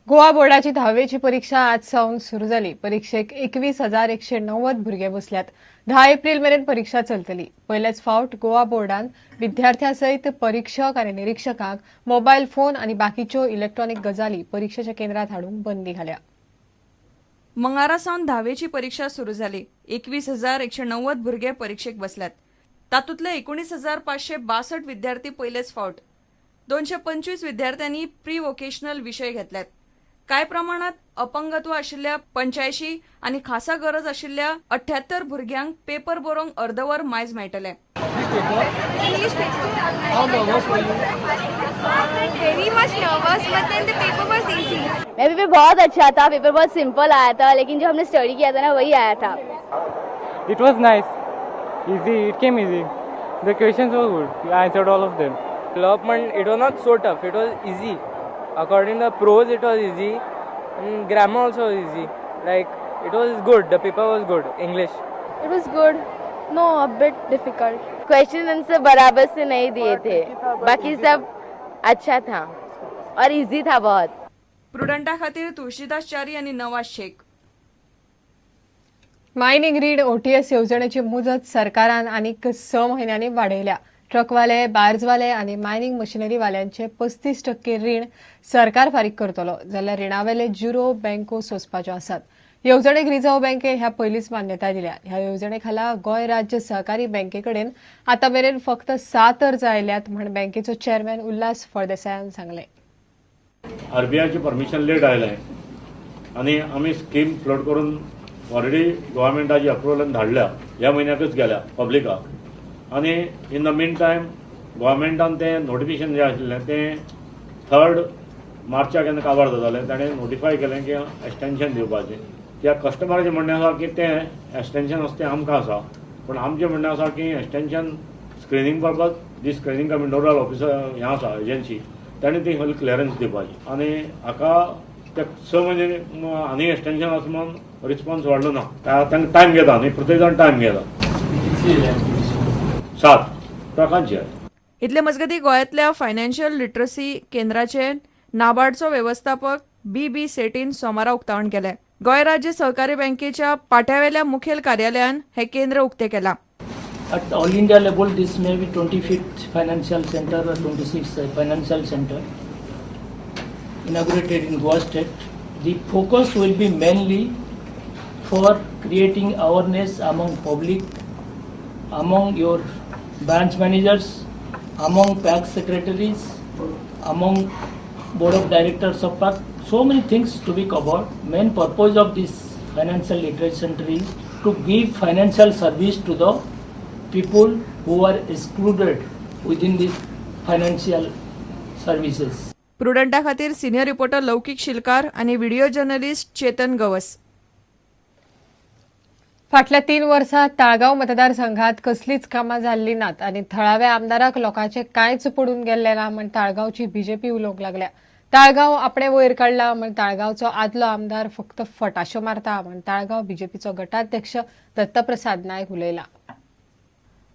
गोवा बोर्डाची धावेची परीक्षा आज सावन सुरू जाली. परीक्षेक 21,190 भुरगे बसल्यात. 10 एप्रिल मेरेन परीक्षा चलतली. पयलेच फावट गोवा बोर्डान विद्यार्थ्यां सयत परीक्षक आनी निरिक्षकांक मोबायल फोन आनी बाकीच्यो इलेक्ट्रॉनिक गजाली परीक्षेच्या केंद्रात हाडूंक बंदी घाल्या. मंगारा सावन धावेची परीक्षा सुरू जाली. 21,190 भुरगे परिक्षेक बसल्यात. तातूंतले 19,562 विद्यार्थी पयलेच फावट. 225 विद्यार्थ्यांनी प्री वोकेशनल विशय घेतल्यात. कांय प्रमाणात अपंगत्व आशिल्ल्या 85 आनी खासा गरज आशिल्ल्या 78 भुरग्यांक पेपर बरोवंक अर्दवर मायज मेळटले. English paper. How nervous were you? Very much nervous, but then the paper was easy. मेरा पेपर बहुत अच्छा था. पेपर बहुत सिंपल आया था, लेकिन जो हमने स्टडी किया था ना, वही आया था. It was nice, easy. It came easy. The questions were good. I answered all of them. Development, it was not so tough. It was easy. According to the prose, it was easy, and grammar also was easy. Like, it was good. The paper was good. English. It was good. No, a bit difficult. Question answer बराबर से नहीं दिए थे, बाकी सब अच्छा था और easy था बहुत. प्रुडंटा खातीर तुळशीदास च्यारी आनी नवाज शेख. मायनिंग रीण ओटीएस येवजणेची मुजत सरकारान आनीक 6 म्हयन्यांनी वाडयल्या. ट्रकवाले, बार्जवाले आनी मायनिंग मशिनरीवाल्यांचे 35% रीण सरकार फारीक करतलो, जाल्यार रिणावेले ज्युरो बँको सोंसपाच्यो आसात. येवजणेक रिझर्व्ह बँकेन ह्या पयलींच मान्यताय दिल्या. ह्या येवजणे खाला गोंय राज्य सहकारी बँके कडेन आतां मेरेन फक्त 7 अर्ज आयल्यात म्हण बँकेचो चेअरमॅन उल्हास फळदेसायान सांगलें. आरबीआयचें परमिशन लेट आयलें आनी आमी स्कीम फ्लोट करून ऑलरेडी गव्हर्मेंटाची अप्रुवलान धाडल्या. ह्या म्हयन्याकच गेल्या पब्लिकाक आनी इन the mean time गव्हर्मेंटान तें नोटिफिकेशन जें आशिल्लें तें 3 मार्चाक केन्ना काबार जातालें. ताणें नोटिफाय केलें की एक्सटेंशन दिवपाचें. त्या कस्टमराचें म्हणणें आसा की तें एक्सटेंशन आसा तें आमकां आसा, पूण आमचें म्हणणें आसा की एक्सटेंशन स्क्रिनींग पर्पज जी स्क्रिनींग कमिटी नोडल ऑफिसर हें आसा एजन्सी, ताणें ती व्हडली क्लियरन्स दिवपाची आनी हाका ते 6 म्हयने आनी एक्सटेंशन आसा म्हणून रिस्पॉन्स वाडलो ना. तांकां टायम घेता न्ही, प्रत्येक जाण टायम घेता. 7 ट्रकांचे. इतले मजगतीं, गोंयांतल्या फायनान्शियल लिटरसी केंद्राचे नाबार्डचो वेवस्थापक बी बी सेटीन सोमारा उक्तावण केलें. गोंय राज्य सहकारी बँकेच्या पाट्यावेल्या मुखेल कार्यालयान हें केंद्र उक्तें केलां. At all India level, this may be 25th financial center or 26th financial center inaugurated in Goa state. The focus will be mainly for creating awareness among public, among your branch managers, among PAC secretaries, among board of directors of PAC. So many things to be covered. Main purpose of this financial literacy center is to give financial service to the people who are excluded within this financial services. प्रुडंटा खातीर senior reporter लौकीक शिलकार आनी video journalist Chetan Gawas. फाटल्या 3 वर्सां ताळगांव मतदारसंघात कसलीच कामां जाल्लीं नात आनी थळाव्या आमदाराक लोकांचें कांयच पडून गेल्लें ना म्हण ताळगांवची बीजेपी उलोवंक लागल्या. ताळगांव आपणे वयर काडला म्हण ताळगांवचो आदलो आमदार फक्त फटाश्यो मारता म्हण ताळगांव बीजेपीचो गटाध्यक्ष दत्तप्रसाद नायक उलयला.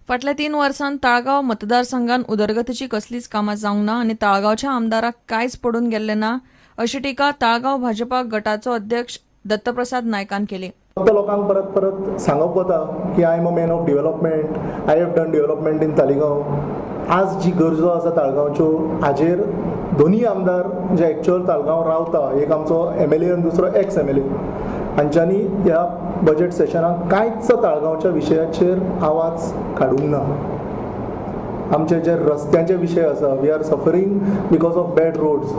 फाटल्या 3 वर्सांत ताळगांव मतदारसंघात उदरगतीची कसलीच कामां जावंक ना आनी ताळगांवच्या आमदाराक कांयच पडून गेल्लें ना, अशी टिका ताळगांव भाजपा गटाचो अध्यक्ष दत्तप्रसाद नायकान केली. फक्त लोकांक परत परत सांगप वता की I am a man of development, I have done development in Taleigao. आज जी गरजो आसा ताळगांवच्यो, हाजेर दोनूय आमदार जे एक्चुअल ताळगांव रावता, एक आमचो एमएलए आनी दुसरो एक्स एमएलए, हांच्यांनी ह्या बजेट सेशनाक कांयच ताळगांवच्या विशयाचेर आवाज काडूंक ना. आमचे जे रस्त्यांचे विशय आसा, we are suffering because of bad roads.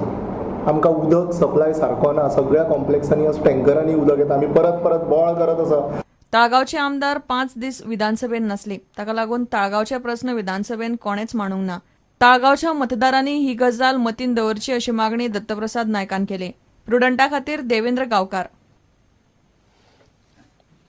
आमकां उदक सप्लाय सारको ना. सगळ्या कॉम्प्लेक्सांनी आज टँकरांनी उदक येता. आमी परत परत बोवाळ करत आसा. ताळगांवचे आमदार 5 दीस विधानसभेन नासली. ताका लागून ताळगांवचे प्रस्न विधानसभेन कोणेच मांडूंक ना. ताळगांवच्या मतदारांनी ही गजाल मतीन दवरची, अशी मागणी दत्तप्रसाद नायकान केली. प्रुडंटा खातीर देवेंद्र गांवकार.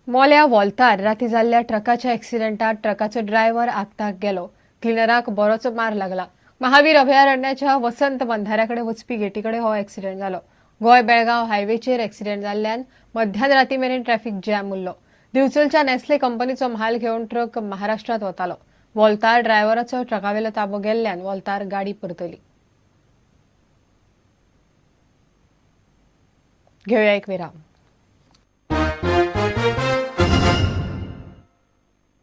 मोल्या वॉल्तार राती जाल्ल्या ट्रकाच्या एक्सिडेंटात ट्रकाचो ड्रायव्हर आगताक गेलो. क्लिनराक बरोच मार लागला. महावीर अभयारण्याच्या वसंत बंधाऱ्याकडे वचपी गेटीकडे हो एक्सिडेंट जालो. गोंय बेळगांव हायवेचेर एक्सिडेंट जाल्ल्यान मध्यान राती मेरेन ट्रॅफिक जॅम उरलो. दिवचलच्या नेस्ले कंपनीचो म्हाल घेवन ट्रक महाराष्ट्रात वतालो. वॉल्तार ड्रायव्हराचो ट्रकावेलो ताबो गेल्ल्यान वॉल्तार गाडी परतली. घेवया एक विराम.